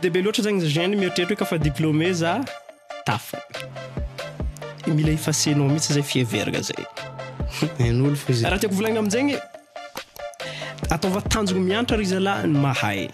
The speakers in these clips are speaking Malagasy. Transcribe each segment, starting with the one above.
Be dia be loatra zegny jeune mieritreritra hoe kafa diplômé za tafa. Mila effacer-nao mihitsy zay fiheveragna zay. Hain'olo fo zay. Raha tiako volagnina aminjegny, ataova tanjogno mianatra ry zalahy ny mahay.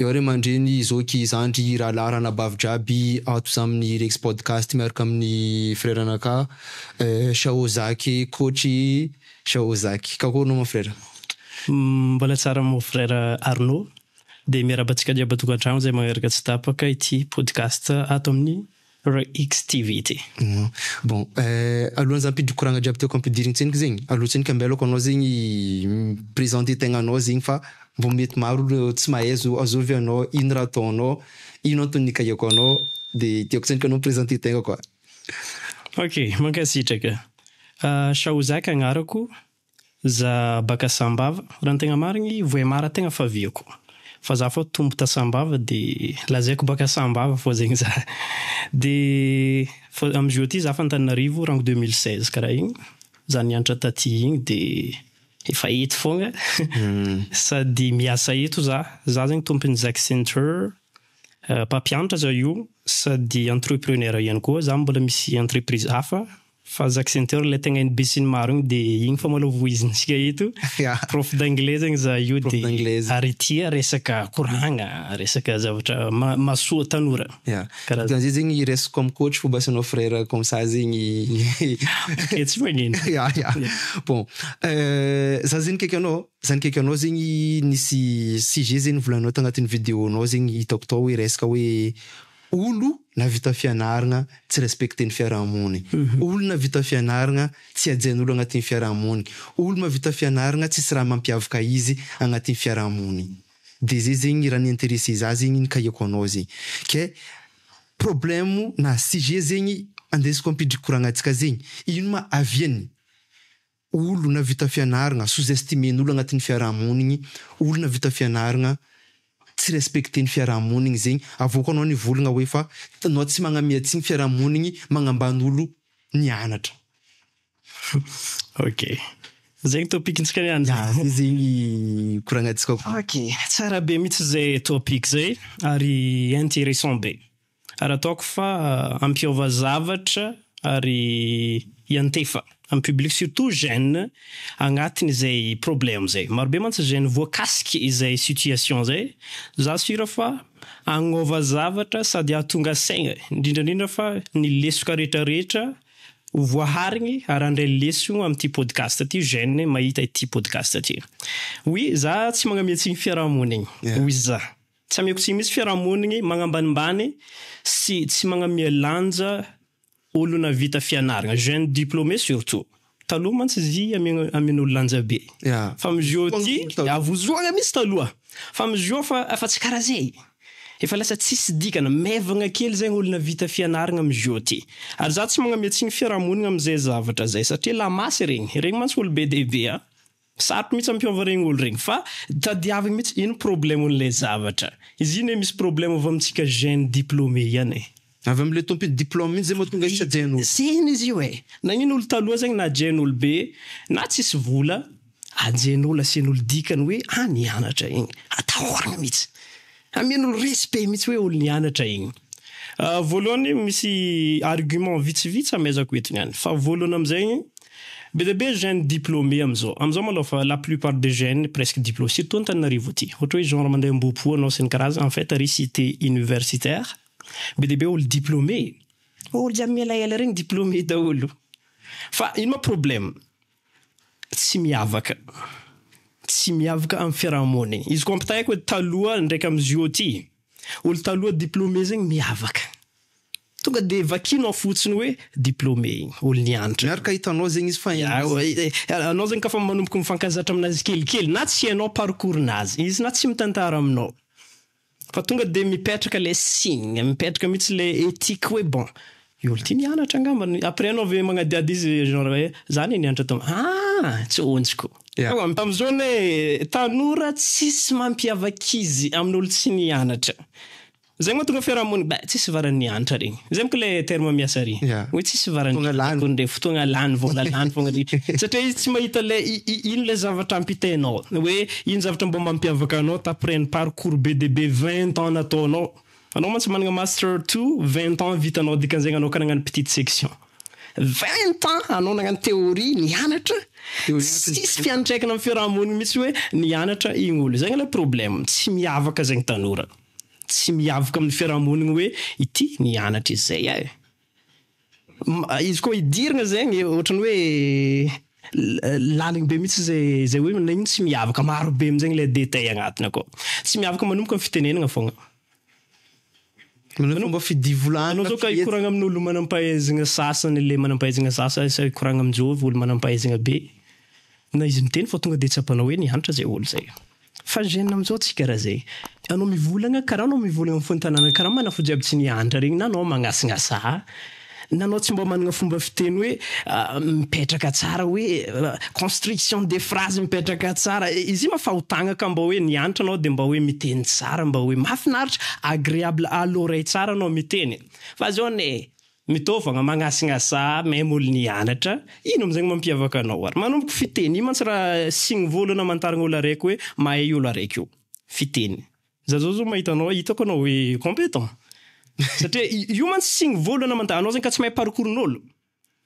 Eo ray aman-dreny, zoky, zandry, rahalahy, ranabavy jiaby ato za amin'ny Rex Podcast miaraka amin'ny frère anakahy Shao Zaky, coach Shao Zaky. Kakory anao mon frère? Mbola tsara mon frère Arnaud. Dia miarahaba antsika jiaby an-tokantrano izay magnaraka tsy tapaka ity podcast ato amin'ny RXTV ity. Bon, alohan'ny za ampidiko koragna jiaby tiako ampidirigny tsendriky zegny, aloha tsendriky ambelako anao zegny mi-presenter tegnanao zegny fa mbô mety maro olo tsy mahay zao azovy anao, ino raha ataonao, ino antony nikahiako anao, de tiako tsendriky anao mi-presenter tegna koa. Ok, mankasitraka. Shaozaka agnarako, Za baka Sambava, raha ny tegna marigny Vohemar tegna faviako. Fa za fô tombo ta Sambava de lazaiko baka Sambava fô zegny za. De fô amizio ty za fa Antananarivo rango 2016 karaha igny, za nianatra taty igny de efa eto fogna sady miasa eto za. Za zegny tompon'ny Zack Center, mpampianatra za io sady entrepreneur ihany koa, za mbola misy entreprise hafa Fa Zack Center ilay tegna hain'ny besinimaro igny de igny fa malôha voizintsika eto. Prof d'anglais zegny za io Prof de d'anglais. ary tia resaka koragna, resaka zavatra ma- mahasoa tanora. Ya. Karaha Dikan'izay zegny raisiko comme coach fomba asanao frère comme ça zegny. Ok, tsy magnino. Ya, ya. Bon, za zegny nikaiky anao, za nikaiky anao zegny nisy sujet zegny nivolaninao tagnatin'ny vidéo-nao zegny hitako tao hoe resaka hoe Olo nahavita fianaragna tsy respecter ny fiarahamonigny. Olo nahavita fianaragna tsy hajain'olo agnatin'ny fiarahamonigny. Olo mahavita fianaragna tsisy raha mampiavaka izy agnatin'ny fiarahamonigny. De zay zegny raha ni-interesser za zegny nikahiako anao zegny. Ke problème na sujet zegny andesiko ampidriky koragnantsika zegny, ino ma aviany olo nahavita fianaragna sous-estimer-n'olo agnatin'ny fiarahamonigny, olo nahavita fianaragna tsy respecter ny fiarahamonigny zegny, avô koa anao nivolagna hoe fa anao tsy magnamia tsigny fiarahamonigny magnambany olo nianatra. Ok. Zegny topic-ntsika niany Ya, zay zegny koragnantsika koa. Ok, tsara be mihitsy zay topic zay ary interessant be. Ary ataoko fa hampiova zavatra ary hiantefa amin'ny public surtout jeune agnatiny izay problème zay. Marobe mantsy jeune voakasiky izay situation zay, za sur fa hagnova zavatra sady hahatonga saigna indrindra indrindra fa ny lesoka rehetra rehetra ho voaharigny ary handray lesogno amin'ity podcast ty jeune mahita ity podcast ty. Oui za tsy magnamia tsigny fiarahamonigny, hoy za. Tsy ameko tsiny mihitsy fiarahamonigny magnambanimbany sy tsy magnamia lanja olo navita fianaragna, jeune diplômé surtout. Taloha mantsy izy io amiagna amian'olo lanja be. Fa amizio ty avozoagna mihitsy taloha. Fa amizio fa efa tsy karaha zay. Efa lasa tsisy dikany, maivagna kely zegny olo navita fianaragna amizio ty. Ary za tsy magnamia tsiny fiarahamonigny amizay zavatra zay satria lamasy regny. Regny mantsy olo be dia be a. Sarotro mihitsy hampiova regny olo regny fa tadiavigny mihitsy ino problème n'le zavatra. Izy io ne misy problème avy amintsika jeune diplômé ihany e. Avy amle tompony diplôme mihitsy zay mahatonga izy tsy hajain'olo. Zegny izy io e. Nagnino olo taloha zegny na hajain'olo be na tsisy vola, hajain'olo asian'olo dikany hoe ah nianatra igny. Atahoragna mihitsy. Amian'olo respect mihitsy hoe olo nianatra igny. Voalohany misy argument vitsivitsy amezako eto niany. Fa voalohany amizegny, be dia be jeune diplômé amizao. Amizao malôha fa la plupart des jeunes presque diplômé surtout Antananarivo aty. Ohatra hoe genre mandeha Ambohipo anao sy ny karazany, en fait ary cité universitaire, be dia be olo diplômé. Olo jiaby mielaela regny diplômé daholo. Fa ino ma problème? Tsy miavaka. Tsy miavaka amin'ny fiarahamonigny. Izy koa ampitahaiko edy taloha ndraiky amizio ty, olo taloha diplômé zegny miavaka. Tonga de vakinao fotsiny hoe diplômé igny, olo nianatra. Miaraka hitanao zegny izy fa hainao. Anao zegny kafa manomboka mifankazatra aminazy kelikely na tsy hainao parcours-nazy, izy na tsy mitantara aminao. Fa tonga de mipetraka le signe, mipetraka mihitsy le éthique hoe bon, i olo ty nianatra angambany. Après anao avy magnadihady izy genre hoe za anie nianatra tao. Ah! Tsy onjiko. Ya. Amizao anie tanora tsisy mampiavaka izy amin'olo tsy nianatra. Zay mahatonga fiarahamonina bah tsisy varany nianatra regny. Zay manko le terme miasa regny. Ya. Hoe tsisy varany Fotoagna lany. kony fotoagna lany, vola lany fogna regny. Satria izy tsy mahita le ino le zavatra ampitainao. Hoe ino zavatra mba mampiavaka anao d'après ny parcours be dia be 20 ans nataonao. Anao mantsy manana master 2, 20 ans vitanao dikan'izegny anao ka nagnano petite section. 20 ans anao nagnano théorie nianatra. Théorie Tsisy fiantraikana amin'ny fiarahamonina mihitsy hoe nianatra igny olo. Zegny le problème. Tsy miavaka zegny tanora. Tsy miavaka amin'ny fiarahamonina hoe ity nianatra izy zay e. Izy koa idirana zegny ohatrany hoe laliny be mihitsy zay zay hoe na ino tsy miavaka, maro be amin'izegny le détail agnatiny akao. Tsy miavaka manomboka amin'ny fitenenana fogna. Manao fomba fidivolana. Anao zao ka hikoragna amin'olo manam-pahaizana sasany, le manam-pahaizana sasany sa hikoragna aminjovy olo manam-pahaizana be. Na izy miteny fa tonga de tsapanao hoe nianatra zay olo zay. Fa jeune amizao tsy karaha zay. Anao mivolagna karaha anao mivolagna amin'ny fontanana karaha manafo jiaby tsy nianatra regny na anao magnasagnasa. Na anao tsy mba manana fomba fiteny hoe mipetraka tsara hoe construction des phrases mipetraka tsara. Izy io ma fahotagna ka mba hoe nianatra anao de mba hoe miteny tsara, mba hoe mahafinaritra, agréable à l'oreille tsara anao miteny. Fa zao ane mitôvagna magnasagnasa même olo nianatra, ino amizay mampiavaka anao ary? Manomboka fiteny, io mantsy raha signe voalohany amantarana olo araiky hoe mahay olo araiky io. Fiteny. Za zao zao mahita anao, hitako anao hoe compétent. Satria io mantsy signe voalohany amantarana anao zegny ka tsy mahay parcours-n'olo.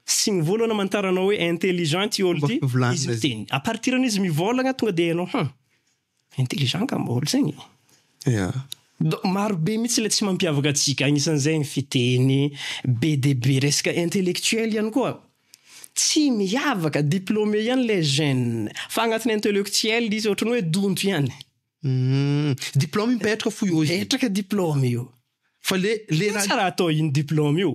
Signe voalohany amantaranao hoe intelligent ty olo ty, Fomba fivolanana izy izy. miteny. À partir an'izy mivôlagna tonga de hainao, intelligent ka mba olo zegny. Ya. Donc maro be mihitsy le tsy mampiavaka antsika, anisan'izay ny fiteny, be dia be resaka intellectuel ihany koa. Tsy miavaka, diplômé ihany le jeune. Fa agnatin'ny intellectuel izy ohatrany hoe donto ihany. Diplôme mipetraka fo io izy. Mipetraka diplôme io. Fa le raha Tsara atao ino diplôme io.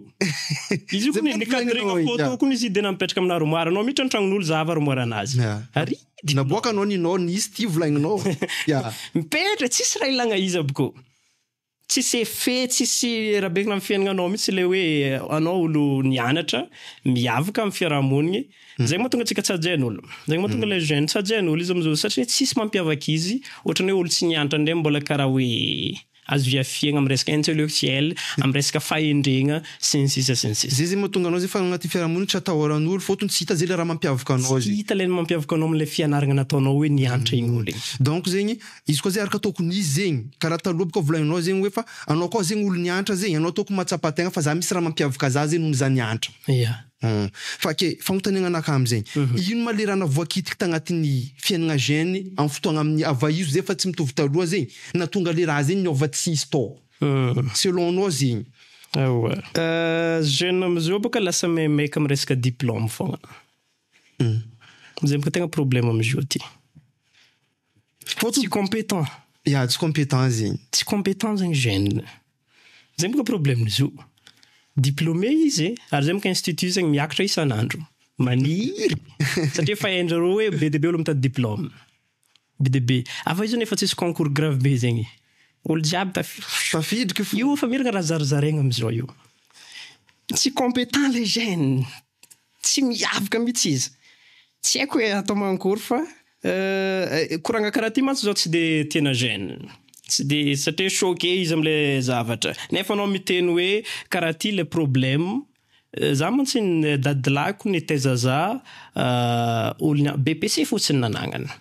Izy io Zay koa ny bôka cadre volaninao photo izy, koa izy de napetraka amina armoire. Anao miditra an-tragnon'olo zava armoire anazy. Ya. Ary Naboaka anao ninao nisy ty volagninao. Ya. Mipetraka tsisy raha ilagna izy aby koa. Tsisy effet, tsisy raha bekina amin'ny fiaignanao mihitsy le hoe anao olo nianatra miavaka amin'ny fiarahamonigny. Zay mahatonga antsika tsy hajain'olo. Zay mahatonga le jeune tsy hajain'olo izy amizao satria tsisy mampiavaka izy. Ohatrany hoe olo tsy nianatra ndray mbola karaha hoe azo iafiagna amin'ny resaka intellectuel, amin'ny resaka fahendrena sy ny sisa sy ny sisa. Zay zay mahatonga anao zay fa agnaty fiarahamonina tsy atahoran'olo fôtony tsy hita zay le raha mampiavaka anao Tsy zay. hita le mampiavaka anao amin'ilay fianarana nataonao hoe nianatra igny olo igny. Donc zegny izy koa zay araka tokony izy zegny karaha taloha bôka volagninao zegny hoe fa anao koa zegny olo nianatra zegny anao tokony mahatsapa tegna fa za misy raha mampiavaka za zegny noho za nianatra. Ya. Fa ke fagnontaniana anakahy amizegny. Ino ma le raha navoakitiky tagnatin'ny fiainana jeune amin'ny fotoagna amin'ny avaizo zay fa tsy mitovy taloha zegny natonga le raha zegny niova tsisy tao. Selon anao zegny. Aoa. Jeune amizao bôka lasa maimaika amin'ny resaka diplôme fogna. Zay bôka tegna problème amizio ty. Fôtony Tsy compétent. Ya, tsy compétent zegny. Tsy compétent zegny jeune. Zay bôka problème izy io. Diplômé izy ary zay bôka institut zegny miakatra isan'andro. Maniry. Satria efa hain-dreo hoe be dia be olo mitady diplôme. Be dia be. Afa izy nefa tsisy concours grave be zegny. Olo jiaby Tafidriky fo. Io efa mirana raha zarizaraigna amizao io. Tsy compétent les jeunes. Tsy miavaka mihitsy izy. Tsy haiko hoe atao mankory fa koragna karaha ty mantsy zao tsy de tena jeune. Tsy de satria choqué izy amle zavatra. Nefa anao miteny hoe karaha ty le problème. Za mantsy ny dadilahiko nitaiza za olona BEPC fotsiny nanagnana.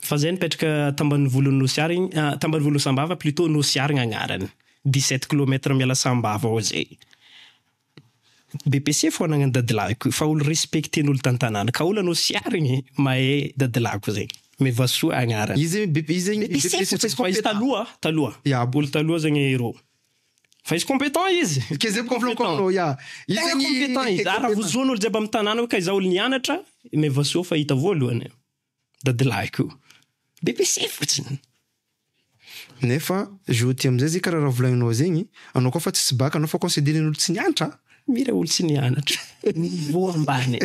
Fa zay nipetraka tambanivolon'ny Nosy Arigny, tambanivolon'ny Sambava plutôt Nosy Arigny agnarany. 17 kilomètres miala Sambava ao zay. BEPC fo anagnan'ny dadilahiko fa olo respecté-n'olo tan-tanàna ka olo Nosy Arigny mahay dadilahiko zegny. Mevasoa agnarany. Izy zegny BP izy zegny BEPC BEPC fotsiny fa izy taloha, taloha. Ya. Olo taloha zegny rô. Fa izy compétent izy. Ke zay bôka volaniko aminao ya. Izy Tegna zegny compétent izy. Ary raha vozoan'olo jiaby amin'ny tanàna hoe ka izaho olo nianatra, Mevasoa fa hita voalohany. Dadilahiko. BEPC fotsiny. Nefa jeudi amizay zay karaha raha volagninao zegny, anao koa fa tsisy bac anao fa considéré olo tsy nianatra. Mira olo tsy nianatra. Niveau ambany.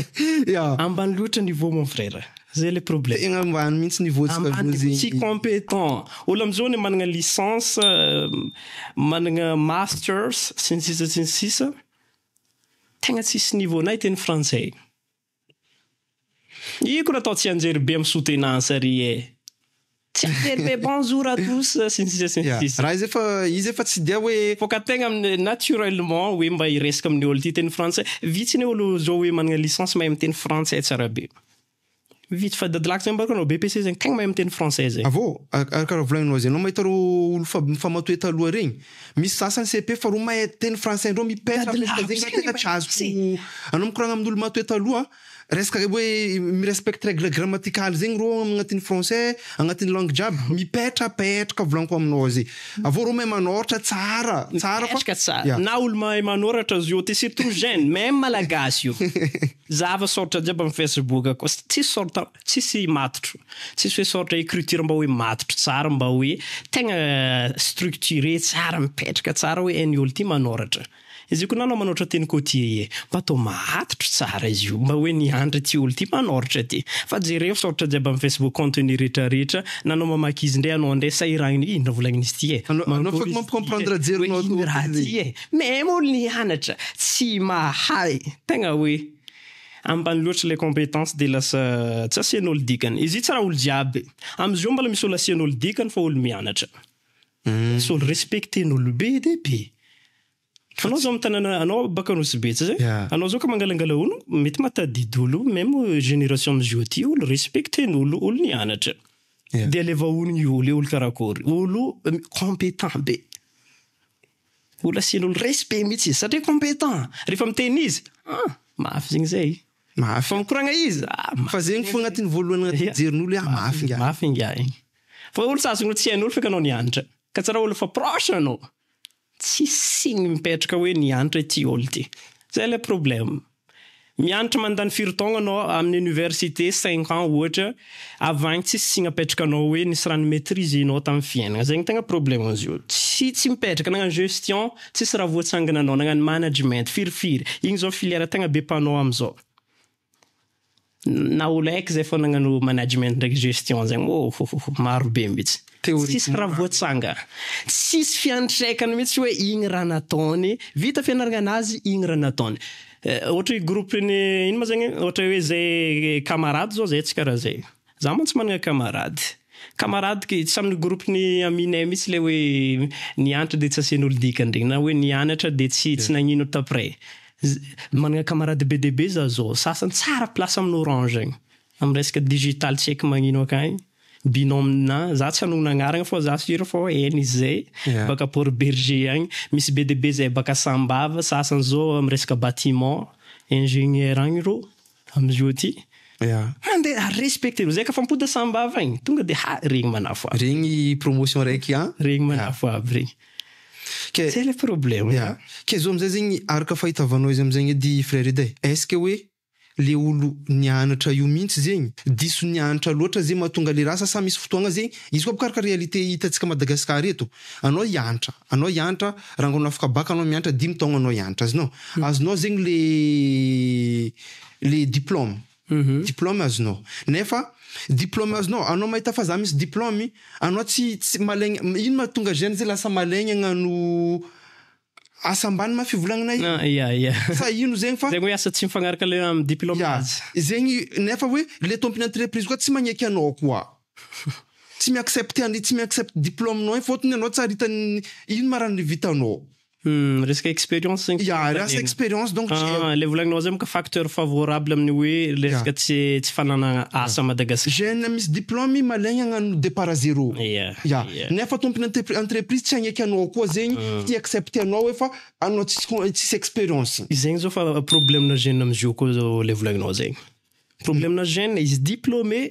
Ya. Ambany loatra niveau mon frère. Zay le problème. Tegna ambany mihitsy niveau-tsika Ambany aloha niveau, tsy zegny. compétent. Olo amizao ny managna licence, managna masters sy ny sisa sy ny sisa, tegna tsisy niveau na hiteny frantsay. Io ko natao tsianjery be amy soutenance ary e. Tsianjery be bonjour à tous sy ny sisa sy ny sisa. Raha izy efa izy efa tsy dia hoe Fô ka tegna amin'ny naturellement hoe mba hiresaka amin'ny olo ty teny frantsay. Vitsy ny olo zao hoe managna licence mahay miteny frantsay tsara be. Vitsy fa dadilako zegny bôka anao BEPC zegny tegna mahay miteny français zegny. Avô, araka raha volagninao zay, anao mahita rô olo fa mifamatoe taloha regny, misy sasany CP fa rô mahay teny français ndrô mipetrapetraka zegny raha tegna tsy azoko, anao mikoragna amin'olo matoe taloha, resaka hoe mi-respecte règle grammaticale zegny rô agnatin'ny français, agnatin'ny langue jiaby, mipetrapetraka volagniko aminao zay, avô rô mahay manôratra tsara, tsara fa, Mipetraka tsara. ya. Na olo mahay manôratra zio ty surtout jeune, même malagasy io. Zava sôratra jiaby am Facebook akao, tsisy sorta, tsisy matotro, tsisy hoe soratra écriture mba hoe matotro tsara, mba hoe tegna structuré tsara, mipetraka tsara hoe hain'ny olo ty manôratra. Izy io koa na anao manôratra teny côtier e, mba atao matotro tsara izy io, mba hoe nianatra ty olo ty manôratra ty. Fa jereo soratra jiaby am Facebook contenu retraretra, na anao mamaky izy ndray anao ndray sahiragna ino raha volagniny izy ty e, Anao anao mankôry afaka izy ty e, mampicomprendre hoe jerinao ino tô raha zegny. ty e. Même olo nianatra tsy mahay, tegna hoe ambany loatra le compétence de lasa tsy asian'olo dikany. Izy io tsy raha olo jiaby. Amizio mbola misy olo asian'olo dikany fa olo mianatra. Misy olo respecten'olo be de be. Anao zao amy tanàna anao baka Nosy Be tsy zay? Anao zao ka mangalangala olo mety mahatadidy olo même génération amizio ty olo respecten'olo, olo nianatra. De aleva onogno io olo io olo karakory? Olo compétent be. Olo asian'olo respect mihitsy izy satria compétent. Rehefa miteny izy, ah mafy zegny zay. Mafy. Fa mikoragna izy, ah mafy. Fa zegny fo agnatin'ny voalohany agnatin'ny jerin'olo hoe ah mafy ingahy. Mafy ingahy igny. Fa olo sasany olo tsy hain'olo feky anao nianatra. Ka tsy raha olo fa proche anao, tsisy signe mipetraka hoe nianatra ity olo ty. Zay le problème. Mianatra mandany firy taogno anao amin'ny université cinq ans ohatra, avy agny tsisy signe apetraka anao hoe nisy raha ni-maitriser-nao tamin'ny fiainana. Zegny tegna problème izy io. Tsy tsy mipetraka nagnano gestion, tsisy raha voatsangana anao, nagnano management firifiry. Igny zao filière tegna be mpanao amizao. Na olo haiko zay fô nagnano management ndraiky gestion zegny, oh ho ho ho maro be mihitsy. Tsisy raha voatsanga. Tsisy fiantraikany mihitsy hoe igny raha nataony, vita fianaragna anazy igny raha nataony. Ohatra hoe groupe-ny ino ma zegny, ohatra hoe zay camarade zao zay tsy karaha zay. Za mantsy managna camarade. Camarade ke tsy amin'ny groupe-ny aminay mihitsy le hoe nianatra de tsy asian'olo dikany regny na hoe nianatra de tsy tsy nagnino taprès. Managna camarade be dia be za zao, sasany tsara place amin'ny Orange agny. Amin'ny resaka digital tsy haiko magnino akagny. Binôme-na, za tsy hanonona agnarana fô za sûr fô hainy izy zay. Baka Port Bergé agny. Misy be dia be zay baka Sambava, sasany zao amin'ny resaka bâtiment, ingénieur agny rô amizio ty. Mandeha ary respecté rô. Zay ka fa mipody Sambava agny, tonga de ha regny manafo aby. Regny promotion raiky an. Regny manafo aby regny. Ke Zay le problème. Ya. Ke zao amizay zegny araka fahitavanao izy amizay edy frère edy e. Est-ce que hoe le olo nianatra io mihitsy zegny diso nianatra loatra zegny mahatonga le raha sa sa misy fotoagna zegny izy koa boka araka réalité hitantsika Madagascar eto anao hianatra anao hianatra raha anao afaka bac anao mianatra dimy taogno anao hianatra azonao azonao zegny le le diplôme diplôme azonao nefa diplôme azonao anao mahita fa za misy diplôme anao tsy tsy malaigna ino mahatonga jeune zay lasa malaigna hagnano asa ambany ma fivolagnana io Ah, ya, ya. Sa ino zegny fa Zegny hoe asa tsy mifagnaraka le amin'ny diplôme Ya, azy. zegny nefa hoe le tompony entreprise koa tsy magneky anao koa. Tsy mi-accepte any tsy mi-accepte diplôme-nao igny fôtony anao tsy ary hitany ino ma raha vitanao. Resaka expérience zegny. Ya, rasa expérience donc tsy Ah, le volagninao zay moka facteur favorable amin'ny hoe resaka tsy tsy fananana asa Madagascar. Jeune misy diplôme malaigna hagnano départ à zéro. Ya. Ya. Nefa tompony entreprise tsy hagneky anao koa zegny, tsy accepte anao hoe fa anao tsisy tsisy expérience. Zegny zao fa problème na jeune amizio koa zao le volagninao zegny. Problème na jeune izy diplômé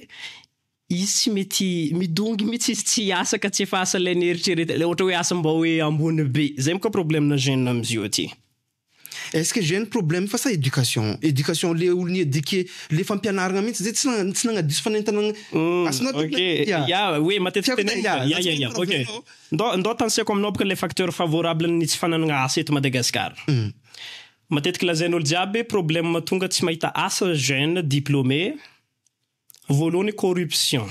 izy tsy mety midongy mihitsy izy tsy hiasa ka tsy efa asa le nieritreretina le ohatra hoe asa mba hoe ambony be. Zay moka problème na jeune amizio aty. Est-ce que jeune problème fa sa éducation? Éducation le olo ni-éduqué le fampianaragna mihitsy zay tsy tsy nagnadiso fanentanana. Asinao Ok. tokony- Ya. Ya, hoe matetiky Tiako teneniko. ya, Ya, ya, ya, ok. problème. Ndao ndao tanisako aminao boka le facteur favorable ny tsy fananana asa eto Madagascar. Matetiky lazain'olo jiaby problème mahatonga tsy mahita asa jeune diplômé. Voalohany, corruption.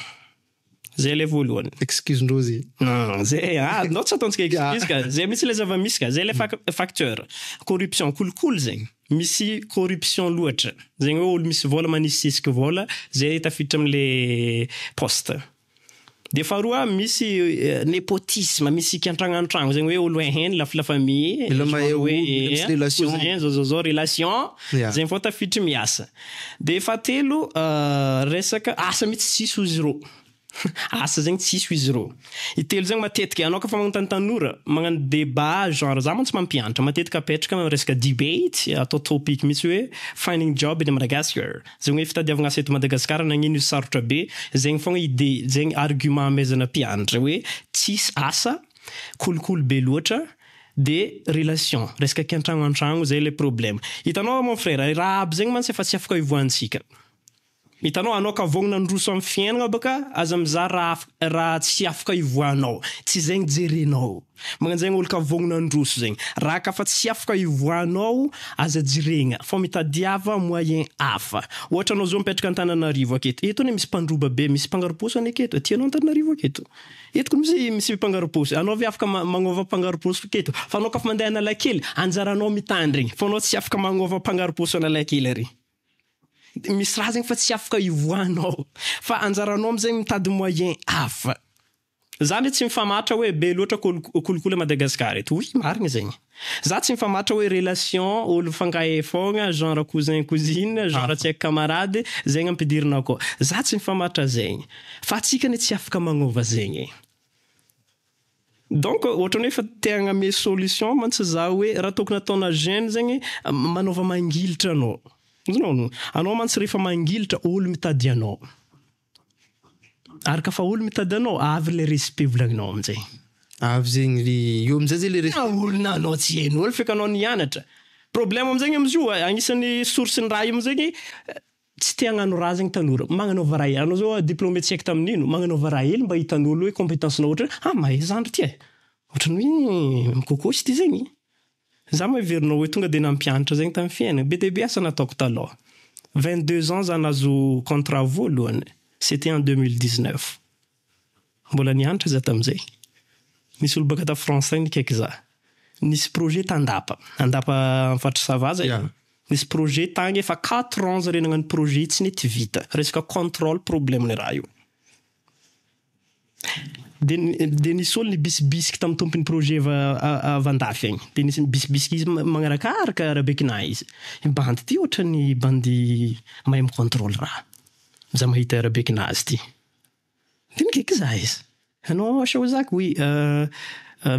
Zay le voalohany. Excuse-ndreo zay. Non, zay, ah, nao tsy ataontsika excuse ka. Zay mihitsy le zava-misy ka. Zay le facteur. Corruption, kolikoly zegny. Misy corruption loatra. Zegny hoe olo misy vola manisisiky vola, zay tafiditra am'le poste. De faharoa, misy népotisme, misy kiantragnantragno zegny hoe olo hainy la la famille. Mila mahay Genre olo, mila misy relation. Cousin, zao zao zao relation. Zegny fô tafiditry miasa. De fahatelo, resaka asa mihitsy tsisy ozy rô. Asa zegny tsisy izy rô. Itelo zegny matetiky anao kafa magnontany tanora, magnano débat genre za mantsy mampianatra, matetika apetraka resaka debate, atao topic mihitsy hoe "finding job in Madagascar". Zegny hoe fitadiavagna asa eto Madagasikara, nagnino izy sarotra be, zegny fogna idée, zegny argument amezana mpianatra hoe tsisy asa, kolikoly be loatra, de relation, resaka kiantragno antragno zay le problème. Hitanao, mon frère, raha aby zegny mantsy efa tsy afaka ivoahantsika. Hitanao, anao ka vognona androso amin'ny fiainana baka aza mizaha raha tsy afaka ivoahanao, tsy zegny jerenao. Magnano zegny olo ka vognona androso zegny. Raha ka fa tsy afaka ivoahanao, aza jeregna fa mitadiava moyen hafa. Ohatra, anao zao mipetraka Antananarivo aketo. Eto anie misy mpandroba be, misy mpangaroposy anie aketo. Tianao Antananarivo aketo. Eto koa misy mpangaroposy. Anao ve afaka magnova mpangaroposy aketo? Fa anao kafa mandeha Analakely, anjaranao mitandrigny. Fa anao tsy afaka magnova mpangaroposy Analakely ary. Misy raha zegny fa tsy afaka ivoahanao. Fa anjaranao amizay mitady moyen hafa. Za ndray tsy mifamatra hoe be loatra kolikoly a Madagasikara eto. Oui, marigny zegny. Za tsy mifamatra hoe relation olo mifankahay fogna, genre cousin cousine, genre tsy haiko camarade, zegny ampidirina akao. Za tsy mifamatra zegny. Fa atsika anie tsy afaka magnova zegny e. Donc ohatrany hoe efa te hagname solution mantsy za hoe raha tokony ataona jeune zegny, manaova mangilitra anao. Azonao no? Anao mantsy rehefa mangilitra, olo mitady anao. Ary kafa olo mitady anao, avy le respect volagninao aminjay. Avy zegny le eo amizay zay le respect. Olona anao tsy hain'olo feky anao nianatra. Problème amizegny amizio, agnisan'ny source ny raha io amizegny, tsy te hagnano raha zegny tanora. Magnanaova raha hely. Anao zao diplômé tsy haiko tamin'ino, magnanaova raha hely mba hitan'olo hoe compétence-nao, ohatra hoe ah, mahay zandry ty e. Ohatrany hoe mikôkôsy ty zegny. Za ma heverinao hoe tonga de nampianatra zegny tamin'ny fiainana. Be dia be asa nataoko taloha. 22 ans za nahazo contrat voalohany. C'était en 2019. Mbola nianatra za tamizay. Nisy olo baka ta France agny nikaiky za. Nisy projet tandapa. Andapa amin'ny faritry Sava zay. Nisy projet tagny efa 4 ans zare nagnano projet tsy nety vita. Resaka contrôle problème le raha io. De nisy olo nibisibisiky tamin'ny tompony projet avy andafy agny. De nisy nibisibisiky izy magnarakaraka rabekina izy. Bandy ty ohatrany bandy mahay micontrôle raha. Za mahita rabekinazy ty. De nikaiky za izy. Anao Shaozak, oui,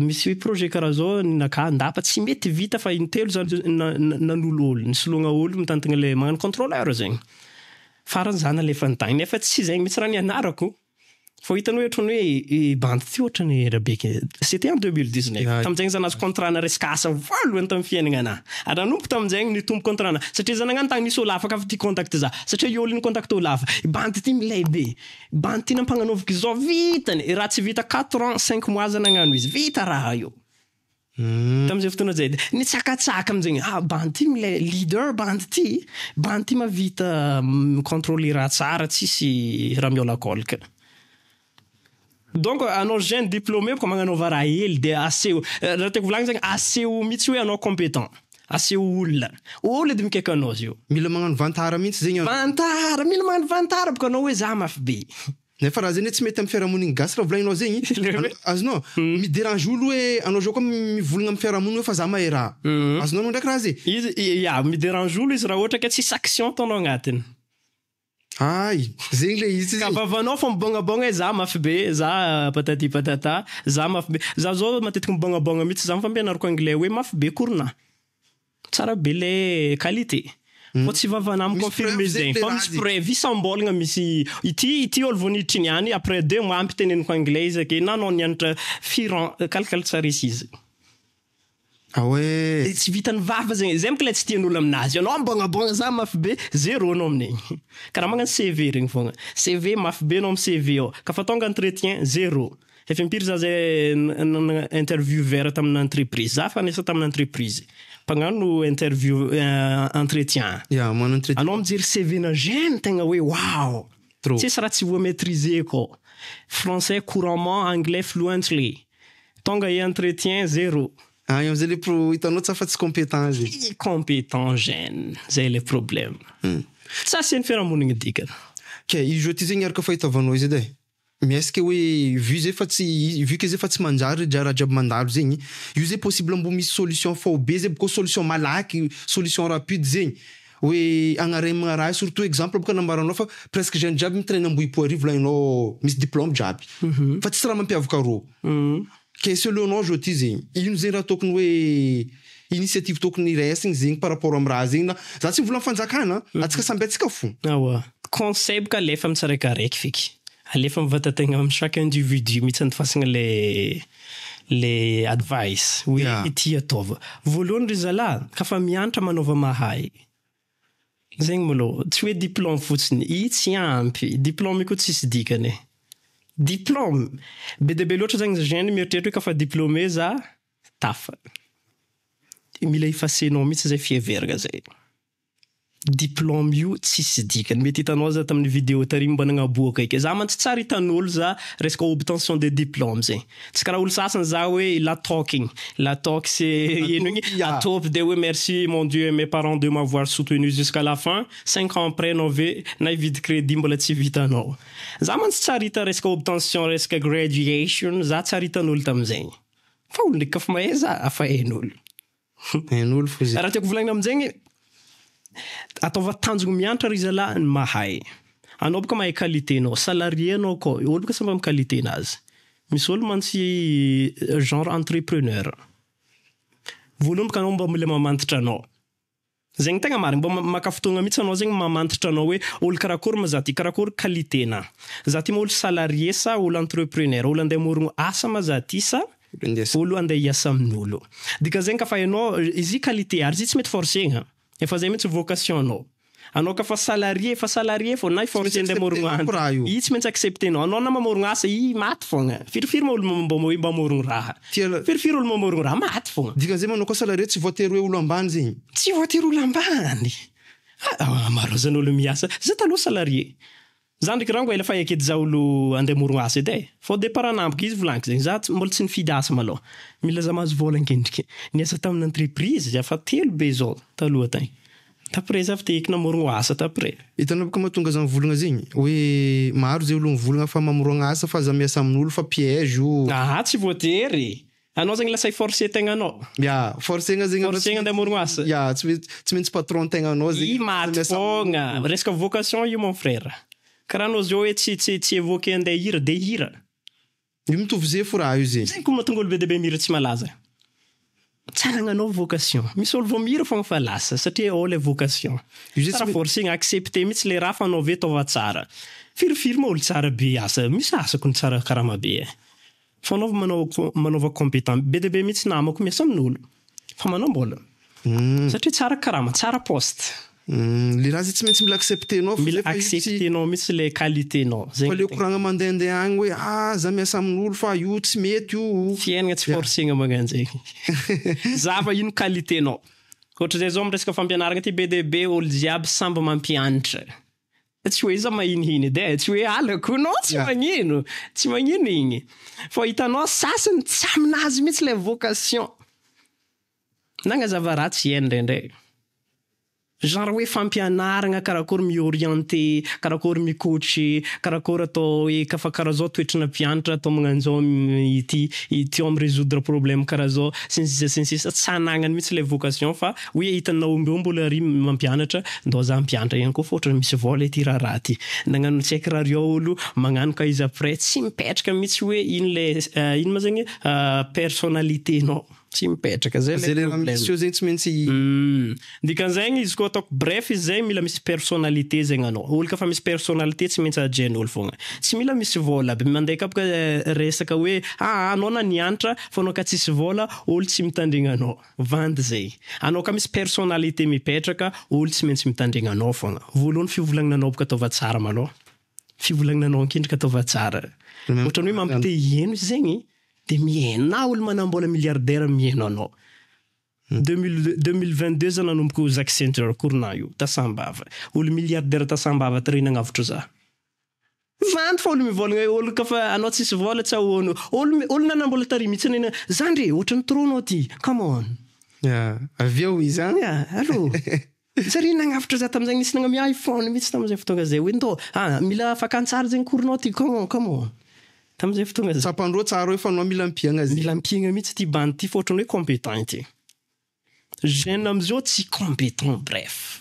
misy projet karaha zao ninaka andapa tsy mety vita fa intelo za nanolo olo, nisoloagna olo mitantagna le magnano contrôleur zegny. Farany za nalefa tagny nefa tsy zegny mihitsy raha nianarako. Fa hitany hoe ohatrany hoe bandy ty ohatrany rabeky. C'était en 2019. Tamin'izay za nahazo contrat na resaka asa voalohany tamin'ny fiainana anahy. Ary nanomboka tamin'izay nitombo contrat na satria za nagnano tagny nisy olo afaka avy ty contact za. Satria io olo ni-contact olo hafa. Bandy ty milay be. Bandy ty nampagnanaoviko izao vitany. Raha tsy vita 4 ans, 5 mois za nagnano izy. Vita raha io. Tam'izay fotoana zay nitsakatsaka amizegny, ah, bandy ty milay leader, bandy ty, bandy ty mahavita micontrôler raha tsara, tsisy raha miolakolaka. Donc anao jeune diplômé boka magnanaova raha hely de aseho, raha tiako volagny zegny, aseho mihitsy hoe anao compétent, aseho olona, olo edy mikaiky anao izy io. Mila magnano vantara mihitsy zegny anao. Vantara, mila magnano vantara boka anao hoe za mafy be. Nefa raha zegny tsy mety amin'ny fiarahamonigny gasy raha volagninao zegny. Azonao midérange olo hoe anao zao koa mivolagna amin'ny fiarahamonigny hoe fa za mahay raha. Azonao anao ndraiky raha zay. Izy ya midérange olo izy raha ohatra ka tsisy action ataonao agnatiny. Ay, zegny le izy. Ka vavanao fa mibôgnabôgna hoe za mafy be, za patati patata, za mafy be. Za zao matetiky mibôgnabôgna mihitsy, za fampianariko anglais hoe mafy be cours-na. Tsara be le qualité. Fa tsy vavana Misy miconfirme preuve zegny zegny le fa raha misy zegny. preuve isam-bolagna, misy ity olo vao niditry niany après 2 mois ampiteneniko anglais izy ake na anao nianatra firy ans kalikaly tsara izy. Ah ouais. Tsy vitan'ny vava zegny zay moka le tsy tian'olo aminazy, anao mibôgnabôgna za mafy be, zéro anao amin'igny. Karaha magnano CV regny fogna, CV mafy be anao amy CV ao, kafa tonga entretien, zéro. Efa impiry za zay interviewer tamina entreprise, za fa niasa tamina entreprise mpagnano interview, entretien. Ya, magnano entretien. Anao mijery CV na jeune tegna hoe wow. Trop. Tsisy raha tsy voa maîtriser-ko. Français couramment, anglais fluently. Tonga e entretien, zéro. Ah, eo amizay le pro hitanao tsa fa tsy compétent zegny. Incompétent jeune, zay le problème. Tsy asian'ny fiarahamonigny dikany. Ke izy io ty zegny araka fahitavanao izy edy e. Miesque hoe vu zay fa tsy vu que zay fa tsy manjary raha jiaby mandalo zegny, io zay possible mbo misy solution faobe zay bôkô solution malaky, solution rapide zegny hoe agnaremagna raha io, surtout exemple boka nambaranao fa presque jeune jiaby mitraîne Ambohipo ary volagninao misy diplôme jiaby fa tsisy raha mampiavaka rô. Ke selon anao zao ty zegny, ino zegny raha tokony hoe initiative tokony raisigny zegny par rapport amy raha zegny na za tsy mivolagna fanjakana, atsika samby atsika fo. Aoa. Conseil boka alefa amy tsiraikaraiky feky. Alefa amy vatategna amy chaque individu mihitsy andifasagna le advice hoe ity ataova. Voalohany ry zalahy, kafa mianatra manaova mahay. Zegny malôha, tsy hoe diplôme fotsiny, i tsy ampy, diplôme io koa tsisy dikany. Diplôme, be dia be loatra zegny jeune mieritreritra hoe kafa diplômé za, tafa. Mila effacenao mihitsy zay fiheverana zay. Diplôme io tsisy dikany. Mety hitanao za tamin'ny vidéo tary mba nagnaboaka eky. Za mantsy tsara hitan'olo za resaka obtention de diplôme zegny. Tsy karaha olo sasany za hoe la talking. La talk c'est ino igny? Atôpy de hoe merci mon Dieu et mes parents de m'avoir soutenu jusqu'à la fin. 5 ans après anao ve na hividy crédit mbola tsy vitanao. Za mantsy tsara hita resaka obtention, resaka graduation, za tsara hitan'olo tamizegny. Fa olo ndraiky kafa mahay za afa hain'olo. Hain'olo fo zegny. Raha tiako volagnina aminjegny, ataova tanjogno mianatra ry zalahy ny mahay. Anao boka mahay qualité-nao, salarié anao koa, olo boka samby amy qualité-nazy. Misy olo mantsy genre entrepreneur. Voalohany boka anao mba mila mamantatra anao. Zegny tegna marigny, mba maka fotoagna mihitsy anao zegny mamantatra anao hoe olo karakory ma za ty, karakory qualité-na. Za ty ma olo salarié sa olo entrepreneur, olo andeha hamorogno asa ma za ty sa olo andeha hiasa amin'olo. Dikan'zegny kafa hainao izy io qualité ary izy io tsy mety forcegna. Efa zay mihitsy vocation-nao. Anao kafa salarié, efa salarié fô na i-forcer andeha hamorogno raha io. I tsy maintsy acceptenao. Anao na mamorogno asa i maty fogna. Firifiry ma olo mba hoe mba mamorogno raha. Firifiry olo mamorogno raha maty fogna. Dikan'izay manao koa salarié tsy voatery hoe olo ambany zegny. Tsy voatery olo ambany. Ah, maro zany olo miasa. Za taloha salarié. Za ndraiky rango ela fa ekedy za olo andeha hamorogno asa edy e. Fô départ anamboko izy volaniko zegny. Za mbola tsy nifidy asa malôha. Mila za mahazo vôla ankendriky. Niasa tamin'ny entreprise efa telo be zao taloha tagny. D'après za fa te eky namorogno asa d'après. Hitanao boka mahatonga za mivolagna zegny hoe maro zay olo mivolagna fa mamorogna asa fa za miasa amin'olo fa piège io. Aha, tsy voatery. Anao zegny lasa i-forcer tegnanao. Ya, forcegna zegny. Forcegna andeha hamorogno asa. Ya, tsy maintsy patron tegnanao zegny. I maty fogna. Resaka vocation io, mon frère. Karaha anao zao hoe tsy évoqué andeha hira de hira. Io mitovy zay fo raha io zegny. Zegny koa mahatonga olo be dia be mihira tsy malaza. Tsara agnanao vocation. Misy olo vao mihira fogna fa lasa satria ao le vocation. Io zay Tsara tsy forcegna accepter mihitsy le raha fa anao ve ataova tsara. Firifiry ma olo tsara be asa. Misy asako ny tsara karama be e. Fa anao manao manaova compétent. Be dia be mihitsy namako miasa amin'olo. Fa manao-mbola. Satria tsara karama, tsara poste. Le raha zay tsy maintsy mila acceptenao fa Mila zay fa io tsy acceptenao mihitsy le qualité-nao. fa Zegny le koragna mandehandeha agny hoe ah, za miasa amin'olo fa io tsy mety io. Fiainana tsy forcegna magnano zegny. Zava ino qualité-nao. Ohatra zay zao amy resaka fampianarana ty, be dia be olo jiaby samby mampianatra. Tsy hoe za mahinihiny edy e, tsy hoe alako non, tsy magnino. Tsy magnino igny. Fa hitanao sasany tsy aminazy mihitsy le vocation. Nagnazava ratsy hainy ndraindray. Genre hoe fampianarana karakory miorienté, karakory micoacher, karakory atao hoe kafa karaha zao toetrana mpianatra atao magnan'zao ity ity amy résoudre problème karaha zao sy ny sisa sy ny sisa. Tsy anagnany mihitsy le vocation fa hoe hitanao mbeo mbola ry mampianatra ndao za mpianatra ihany koa fa ohatra misy vola ity raharaha ty. Nagnano tsy haiko raha reo olo magnano ka izy après tsy mipetraka mihitsy hoe ino le ino ma zegny personnalité-nao tsy mipetraka zay. Zay le raha misy eo zegny tsy maintsy. Dikan'zegny izy koa ataoko bref izy zay, mila misy personnalité zegny anao. Olo kafa misy personnalité tsy maintsy hajain'olo fogna. Tsy mila misy vola aby. Mandeha ka boka resaka hoe ah, anao na nianatra fa anao ka tsisy vola, olo tsy mitandregna anao. Vandy zay. Anao ka misy personnalité mipetraka, olo tsy maintsy mitandregna anao fogna. Voalohany fivolagnanao boka ataova tsara malôha. Fivolagnanao ankendriky ataova tsara. Ohatrany hoe mampite hihaino izy zegny de mihaino. Na olo manambola milliardaire mihaino anao. 2022 za nanomboko Zack Center cours-na io tasambava. Olo milliardaire tasambava tary nagnavotro za. Mivandy fa olo mivolagna hoe olo kafa anao tsisy vola tsy ahoano. Olo olo nanambola tary mihitsy nena zandry e ohatran'ny trop anao ty. Come on. Ya, avy eo izy an. Ya, allô. Zare nagnavotra za tamizay nisy nagnamia iPhone mihitsy tamizay fotoagna zay hoe ndô ah mila fakantsary zegny cours-nao ty come on come on. Tamizay fotoagna zay. Tsapandreo tsara hoe fa anao mila ampiagna zegny. Mila ampiagna mihitsy ty bandy ty fa ohatran'ny hoe compétent ty. Jeune amizao tsy compétent bref.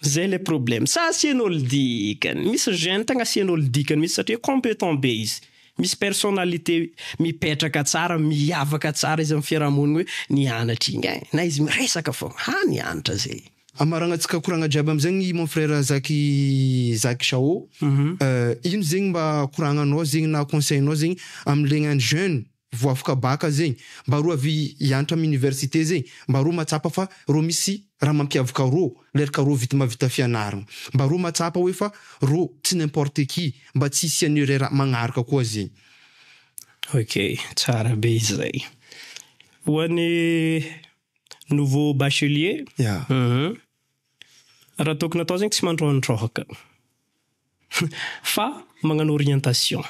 Zay le problème. Sa asian'olo dikany. Misy jeune tegna asian'olo dikany mihitsy satria compétent be izy. Misy personnalité mipetraka tsara, miavaka tsara izy amin'ny fiarahamonina hoe nianatra igny e. Na izy miresaka fogna. Ha nianatra zay. Amaragnantsika koragna jiaby amizegny mon frère Zaky Zaky Chao, ino zegny mba koragnanao zegny na conseil-nao zegny amle gnany jeune vao afaka bac zegny mba rô avy hianatra amy université zegny mba rô mahatsapa fa rô misy raha mampiavaka rô leraka rô vita mahavita fianaragna mba rô mahatsapa hoe fa rô tsy n'importe qui mba tsy hisian'ny erreur magnaraka koa zegny. Ok, tsara be izy zay. Ho an'ny nouveau bachelier, raha tokony atao zegny tsy mandroandroaka fa magnano orientation.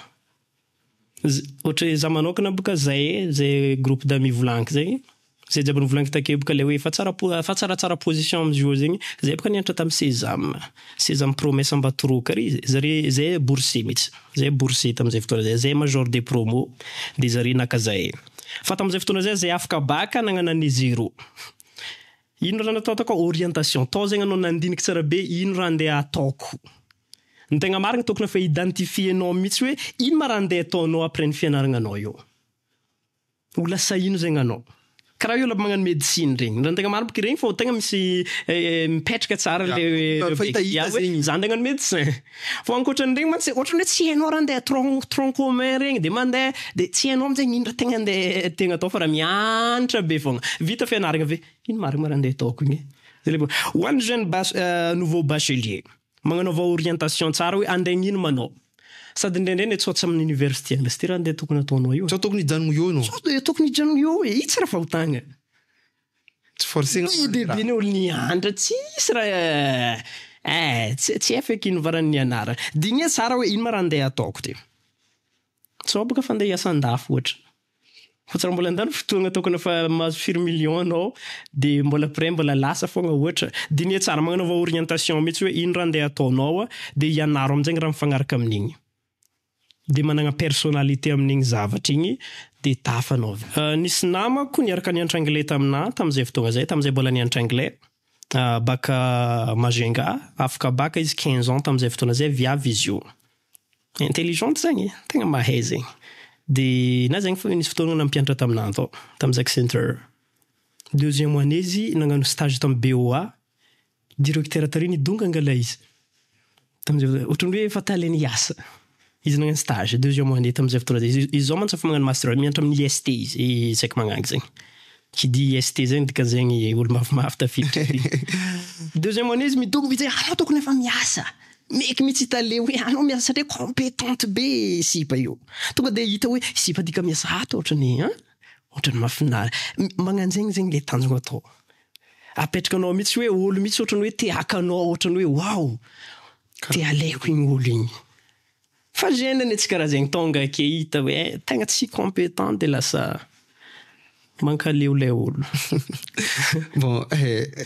Ohatra hoe za manokana boka zay zay groupe d'amis volaniko zegny, zay jiaby nivolaniko takeo boka le hoe efa tsara po- efa tsaratsara position amizio zegny, zay boka nianatra tamin'ny Sesam. Sesam Promesse Ambatoroka ary zare zay boursier mihitsy, zay boursier tamizay fotoana zay, zay major de promo de zare naka zahay. Fa tamizay fotoana zay zay afaka bac nagnano année zéro. Ino raha natao takao? Orientation. Tao zegny anao nandiniky tsara be ino raha andeha ataoko. Ny tegna marina tokony efa identifienao mihitsy hoe ino ma raha andeha ataonao après ny fianaragnanao io. Ho lasa ino zegny anao. Karaha io olo aby magnano médecine regny. Raha ny tegna marina boka regny fô tegna misy mipetraka tsara le Fa hitahita hoe zegny. za andeha hagnano médecin. Fô ankoatran'iregny mantsy ohatran'ny hoe tsy hainao raha andeha tronc commun regny de mandeha de tsy hainao amizay ino raha tegna andeha tegna atao fa raha mianatra be fogna. Vita fianaragna ave ino marina ma raha andeha ataoko igny e? Zay le ho an'ny jeune nouveau bachelier magnanaova orientation tsara hoe andeha hagnino ma anao. Sady indraindray ne tsao tsy amin'ny université agny lasy ty raha andeha tokony ataonao io. Tsao tokony hijanogno eo anao. Tsao de tokony hijanogno eo e, io tsy raha fahotagna. Tsy forcegna Be dia be ny olo nianatra tsisy raha eh tsy hay feky ino varany nianarana. Diniha tsara hoe ino ma raha andeha ataoko ty. Tsao boka fa andeha hiasa andafy ohatra. Fa tsy raha mbola andany fotoagna tokony efa mahazo firy million anao de mbola après mbola lasa fogna ohatra. Diniha tsara magnanaova orientation mihitsy hoe ino raha andeha ataonao de ianaro aminjay raha mifagnaraka amin'igny. De managna personnalité amin'igny zavatra igny de tafanao. Nisy namako niaraka nianatra anglais taminah tamizay fotoagna zay, tamizay mbola nianatra anglais baka Majunga, afaka baka izy 15 ans tamizay fotoagna zay, viavy izy io. Intelligente zegny, tegna mahay zegny. De na zegny fô nisy fotoagna nampianatra taminah tao, tamy Zack Center. Deuxième année izy nagnano stage tamy BOA, directeur tary nidonga angala izy. Tamizay ohatran'ny hoe efa taleny hiasa. Izy nagnano stage deuxième année tamizay fotoana zay. Izy zao mantsy efa magnano master mianatra amin'ny IST izy, tsy haiko magnangy zegny. Qui dit IST zegny dikan'zegny olo mafimafy tafiditra. Deuxième année izy midongy mihitsy hoe anao tokony efa miasa. Meky mihitsy hitale hoe anao miasa satria compétente be sipa io. Tonga de hita hoe sipa dika miasa ato ohatrany hein? Ohatrany mahafinaritra. Magnano zegny zegny le tanjona atao. Apetraka anao mihitsy hoe olo mihitsy ohatrany hoe te haka anao ohatrany hoe wow. Te alaiko igny olo igny. Fa jeune anie tsy karaha zegny tonga ake hita hoe tegna tsy compétent de lasa mankaleo lay olo. Bon,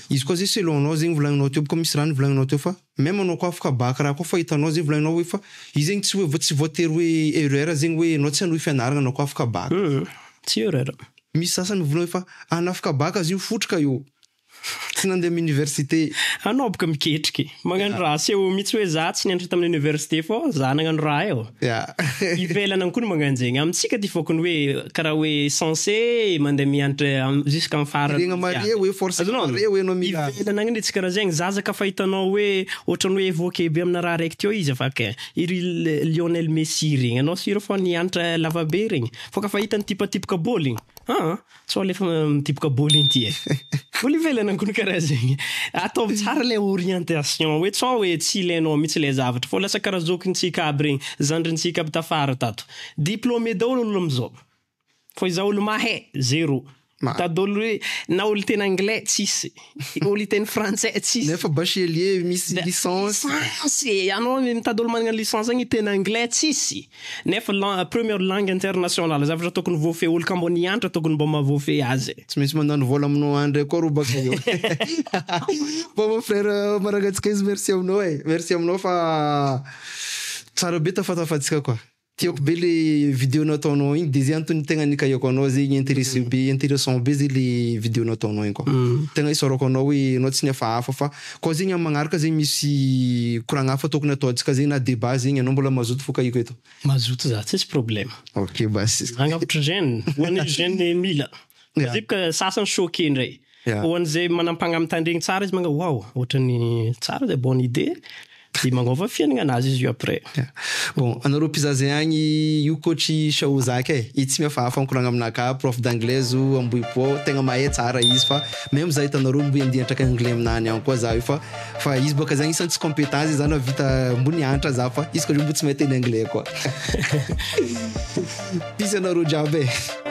izy koa zay selon anao zegny volagninao teo boka misy raha nivolagninao teo fa même anao koa afaka bac raha koa fa hitanao zegny volagninao hoe fa izy zegny tsy hoe tsy voatery hoe erreur zegny hoe anao tsy hanohy fianaragna anao koa afaka bac. Tsy erreur. Misy sasany mivolagna hoe fa anafaka bac izy io fotrika io. Tsy nandeha amy université. Anao boka miketriky. Magnano raha seho mihitsy hoe za tsy nianatra tamin'ny université fô za nagnano raha io. Ivelany any koa no magnano zegny. Amintsika ty fôkony hoe karaha hoe censé mandeha mianatra jusqu'à amin'ny farany. Regna mare hoe force mare hoe anao mila. Ivelany agny tsy karaha zegny. Zaza ka fa hitanao hoe ohatrany hoe évoqué be amina raha raiky teo izy afaka. Iry Lionel Messi regny. Anao sûr fa nianatra lavabe regny. Fô ka fa hitany tipatipoka bôly igny. Ah, Tsao alefa mitipoka bôly iny ty e. Olo ivelany any koa karaha zegny. Ataovy tsara le orientation hoe tsao hoe tsy ilainao mihitsy le zavatra fô lasa karaha zokintsika aby regny, zandrintsika aby tafara tato. Diplômé daholo olo amizao. Fô izaho olo mahay, zéro. Mitady olo hoe na olo hiteny anglais tsisy, olo hiteny frantsay tsisy. Nefa bachelier misy licence. Licence! Anao mitady olo manana licence zegny hiteny anglais tsisy. Nefa première langue internationale zavatra tokony voafehy olo ka mbô nianatra tokony mbô mahavoafehy azy. Tsy maintsy mandany vola aminao any ndray koa rô baka eo. Bon mon frère Maragantsika izy merci aminao e, merci aminao fa tsara be tafatafatsika koa. Tiako be le video nataonao igny de zay antony tegna nikahiako anao zegny intéressé be intéressant be zay le video nataonao igny koa. Tegna isaorako anao hoe anao tsy nihafahafa fa koa zegny amy magnaraka zegny misy koragna hafa tokony ataontsika zegny na débat zegny anao mbola mazoto fô kahiko eto. Mazoto za, tsisy problème. Ok basy. Agnavotry jeune, ho an'ny jeune mila. Yeah. Zay boka sasany choqué ndray. Yeah. Ho an'izay manam-pagnahy mitandregny tsara izy manga wow, ohatran'ny tsara zay bonne idée. De magnova fiaignana anazy izy io après. Yeah. Bon, anareo mpizaha agny io coach Shaozaky e, izy tsy mihafahafa mikoragna aminakahy, prof d'anglais zo Ambohipo, tegna mahay tsara izy fa même za hitanareo mbo andeha hiantraka anglais aminany agny koa za io fa fa izy bôka zany isan'ny tsy compétent izy za nahavita mbo nianatra za fa izy koa mbo tsy mahay teny anglais koa. Peace anareo jiaby e.